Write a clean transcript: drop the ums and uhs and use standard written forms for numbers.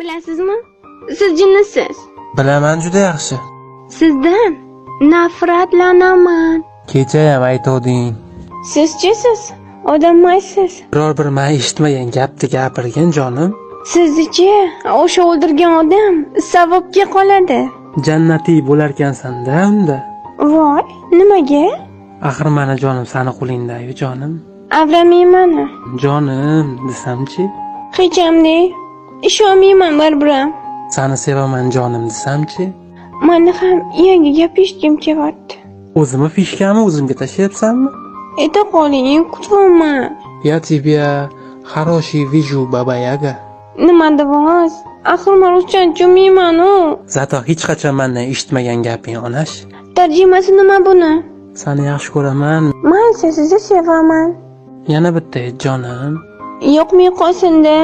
Bilasizmi? Siz jinnisiz. Bilaman juda yaxshi. Sizdan nafratlanaman. Kechayam aytovding. Sizchi siz odammaysiz. Biror bir man eshitmagan gapni gapirgin jonim. Sizni-chi o'sha o'ldirgan odam savobga qoladi. Jannatiy bo'larkansan-da unda. Voy, nimaga? Axir mani jonim sani qo'lingda-yu jonim. Avramang mani. Jonim desamchi, Hecham de. Ishonmayman baribir ham. Sani sevaman jonim desamchi, Mani ham yangi gap eshitgim kelyapti. O'zimni fishkami o'zimga tashlayapsanmi? Eta qoling, kutyapman. Я тебя хороший вижу, баба Яга. Nima deyapsiz? Axir men ruschani tushunmayman-u. Zato hech qachon mandan eshitmagan gaping onash. Tarjimasi nima buni? Sani yaxshi ko'raman. Men esa sizni sevaman. Yana bitta ayt jonim. Yoqmay qolsin-da.